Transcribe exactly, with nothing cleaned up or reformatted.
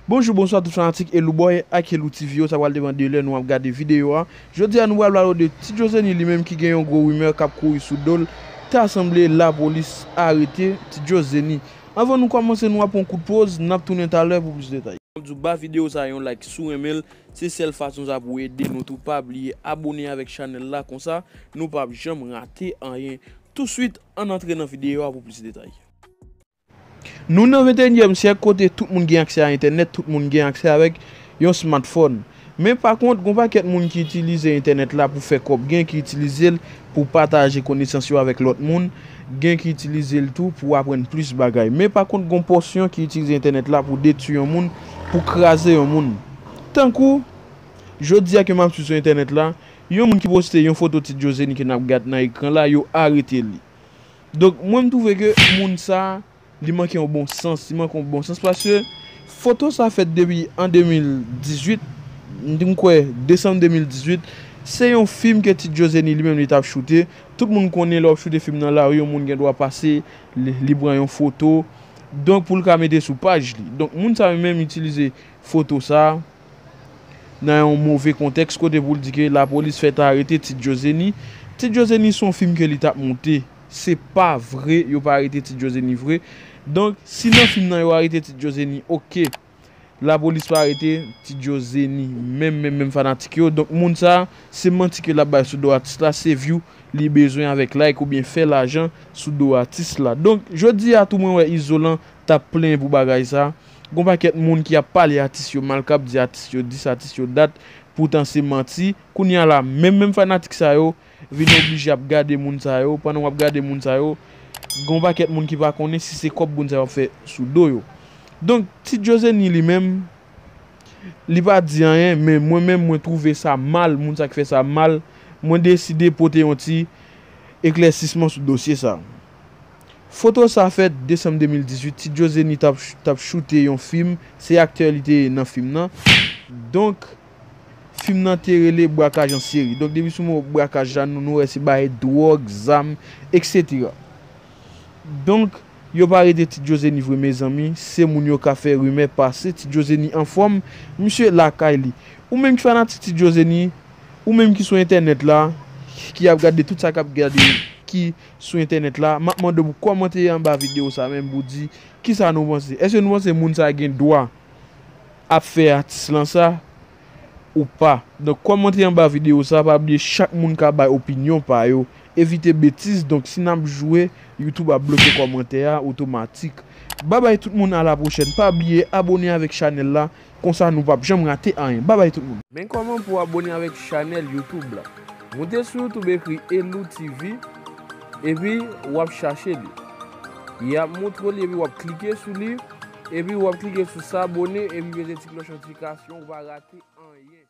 Bonjou, bonswa tout fanatik Elou Boy ak Elou T V yo, sa pral depann de lè nou ap gade videyo a. Jodi a nou pral pale de Ti Djozeni li menm ki gen yon gwo rimè k ap kouri sou do l. Ta sanble lapolis arete Ti Djozeni. Anvan nou kòmanse, nou ap pran kout poz, n ap tounen talè pou plis detay. M ap di w ba videyo sa yon like si w renmen l, se sèl fason sa pou ede nou tou. Pa bliye abone avèk chanèl la, konsa nou p ap janm rate anyen. Touswit, ann antre nan videyo a pou plis detay. Nou nan venteyinyèm syèk kote tout moun gen aksè a entènèt, tout moun gen aksè avèk yon smartphone. Men pa kont, gon pakèt moun ki itilize entènèt la pou fè kòb, gen ki itilize l pou pataje konesans yo avèk lòt moun, gen ki itilize l tou pou aprann plis bagay. Men pa kont, gon pòsyon ki itilize entènèt la pou detwi yon moun, pou kraze yon moun. Tankou, jodi a ke m ap swiv sou entènèt la, yon moun ki poste yon foto Ti Djozeni ke n ap gad nan ekran la, yo arete li. Donk, mwen m twouve ke moun sa, li manke yon bon sans, li manke yon bon sans paske foto sa fèt depi an de mil dizuit, m kwè desanm de mil dizuit, se yon fim ke Ti Djozeni li menm li t ap choute. Tout moun konnen lè w ap choute fim nan lari, yon moun gen dwa pase, li, li pran yon foto, donk pou l ka mete sou paj li. Donk, moun sa yo menm itilize foto sa, nan yon move kontèks kote pou l di ke lapolis fèk arete Ti Djozeni. Ti Djozeni se yon fim ke li t ap moute. Se pa vre, yo pa arete Ti Djozeni vre. Donk, si nan fim nan yo arete Ti Djozeni, oke. Lapolis pa arete Ti Djozeni, menm, menm, menm fanatik yo. Donk, moun sa, se manti ke l ap bay sou do atis la, se view li bezwen avèk like oubyen fè lajan sou do atis la. Donk, jodi a tou mwen wè Izolan t ap plenyen pou bagay sa. Gon pakèt moun ki ap pale atis yo mal, k ap di atis yo dis, atis yo dat, poutan se manti. Kounye a la, menm, menm fanatik sa yo vin oblije ap gade moun sa yo. Pandan w ap gade moun sa yo, gon pakèt moun ki pa konnen si se kòb moun sa yo ap fè sou do yo. Donk, Ti Djozeni li menm, li pa di anyen, men mwen menm, mwen twouve sa mal, moun sa k fè sa mal, mwen deside pote yon ti eklèsisman sou dosye sa. Foto sa fèt desanm de mil dizuit, Ti Djozeni t ap, t ap choute yon fim, se aktè li te ye nan fim nan. Donk, fim nan te rele Brakaj an seri. Donk, depi sou mo brakaj la, nou, nou wè se bagay dwòg, zam, etsetera. Donk, yo pa arete Ti Djozeni vre, mezanmi. Se moun yo ka fè rimè pase Ti Djozeni anfòm, misye lakay li. Ou menm ki fanatik Ti Djozeni, ou menm ki sou entènèt la, ki ap gade tout sa k ap gade, ki sou entènèt la, m ap mande w pou kòmante anba videyo sa menm pou di kisa nou panse. Èske nou panse moun sa gen dwa ap fè atis lan sa ou pa? Donk, kòmante anba videyo sa, pa bliye chak moun ka bay opinyon pa yo. Evite betiz, donk si n ap joure, YouTube ap bloke kòmantè a otomatik. Babay tout moun, a la pwochèn. Pa bliye abone avèk chanèl la, konsa nou p ap janm rate anyen. Babay tout moun. Men kòman pou w abone avèk chanèl YouTube la. Moute sou YouTube, ekri Elou T V, epi w ap chache li. Y ap montre w li, epi w ap klike sou li, epi w ap klike sou s'abonner, epi peze ti klòch notifikasyon, ou pa rate anyen.